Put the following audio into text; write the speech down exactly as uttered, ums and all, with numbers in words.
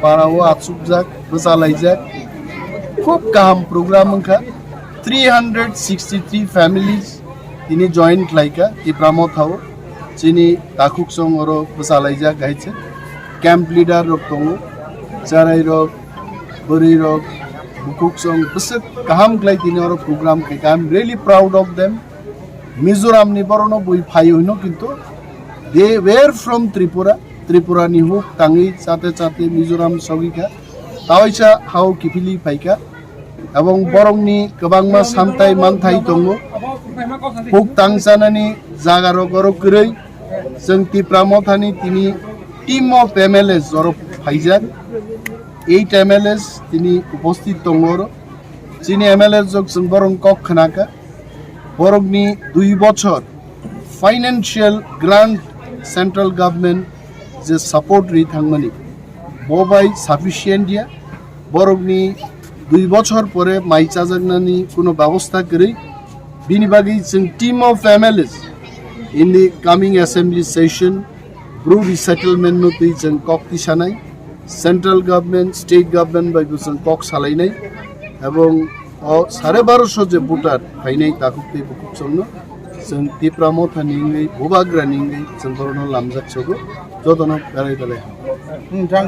Para o achukjak, bwchalaijak. Khub kaham program wngkha. Three hundred sixty three families tini join khlaikha Tipra Mothao. Chini takhuk song oro bwchalaijak hai se. Camp leader rok tongo, cherai rok, bwrwi rok, bukhuk song bwswk kaham khlai tini oro program khaikha. I am really proud of them. Mizoram ni borok no bui phaio hino kintu they were from Tripura. Tripura ni huk tangwi chate chate Mizoram sogikha. Tawaisa hao kiphilwi phaikha. Ebong borokni kwbangma samthai manthai tongo. Huk tangchanani jaga rok oro kwrwi. Chwng Tipra Mothani tini team of M L As oro phaijak. Eight M L As tini uposthit tongo oro. Chini M L As rok chwng borok kok khnakha. Borokni dui bochor financial grant central government je support ri thangmani bo bai sufficient ya. Borokni dui bochor pore mai chajaknani kuno babostha kwrwi. Bini bagwi chwng team of M L As in the coming assembly session Bru resettlement no twi chwng kok tisanai, central government, state government bai bo chwng kok salainai, ebong o sare baroso je voter phainai takhuk tei bukhuk chwngno chwng Tipra Mothani wngwi, Bubagrani wngwi chwng borokno lamjak sogo, jotono belai belai hambai.